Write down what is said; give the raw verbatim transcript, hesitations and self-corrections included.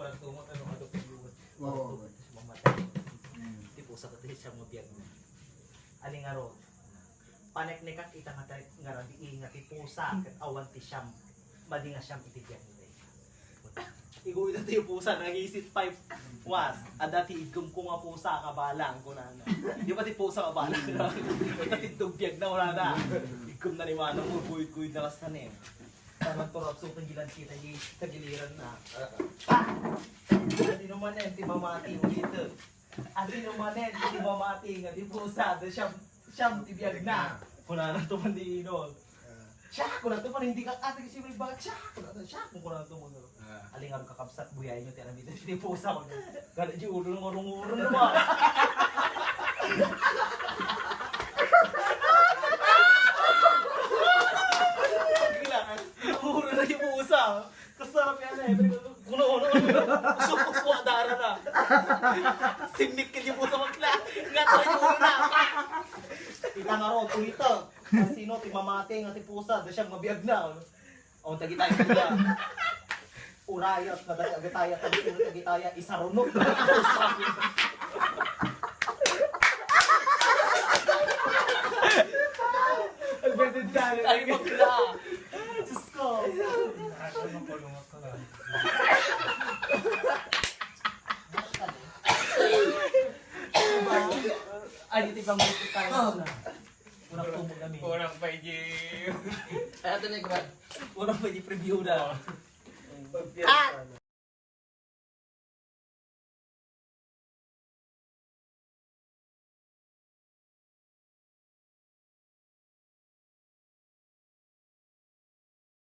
Parang tumot, ano, ano, ano, Oo. Mamatay. Mm. Ti pusa ket ti siyam nga biag na. Aling ngarud. Paneknekak ita nga ta-, nga rabii nga ti pusa ket awan ti siyam. Madi nga siyam iti biag na. Igo ita ti pusa, nangisit pay. Was, adda ti iggemko nga pusa, kabalang, kunana. Di ba ti pusa, kabalang? Ita ti biag na, kunana. Iggemna ni manong, guyod-guyod na kasta ni. Sa nagturapso, tagilan kita, di, tagiliran na. Ah! Sino man yan, ti mamati, ulit. Asino manen ti mamati nga ti pusa, da siyam, siyam ti biag na. Kunana to man ni Inol. Siya, kunana to man, hindi ka ate kasi may bagak siya. Kunana, siya, kunana to man. Ah. Aling aron kakabsat, buyayen nyo, ti aram ito, ti pusa, kunana. Gala di ulo ng urong-urong naman. Urong na ti pusa. Kasarap yan eh. Kuno, kuno, kuno. Gusto ko suwa dara na. Simik ka di pusa magla. Nga tayo na. Ita nga ron, ulita. Sino ti mamati nga ti pusa, da siya mabiag na. O, tagitaya sila. Urayat, na da siya, tagitaya, tagitaya, isarunot. Ang ganda dyan. Ay, magla. Diyos ko. Ay, dito pang gusto tayo na. Urang tumog kami. Urang pa, Jim. Ay, ato na, Brad. Urang pa, Jim, preview na. Ah!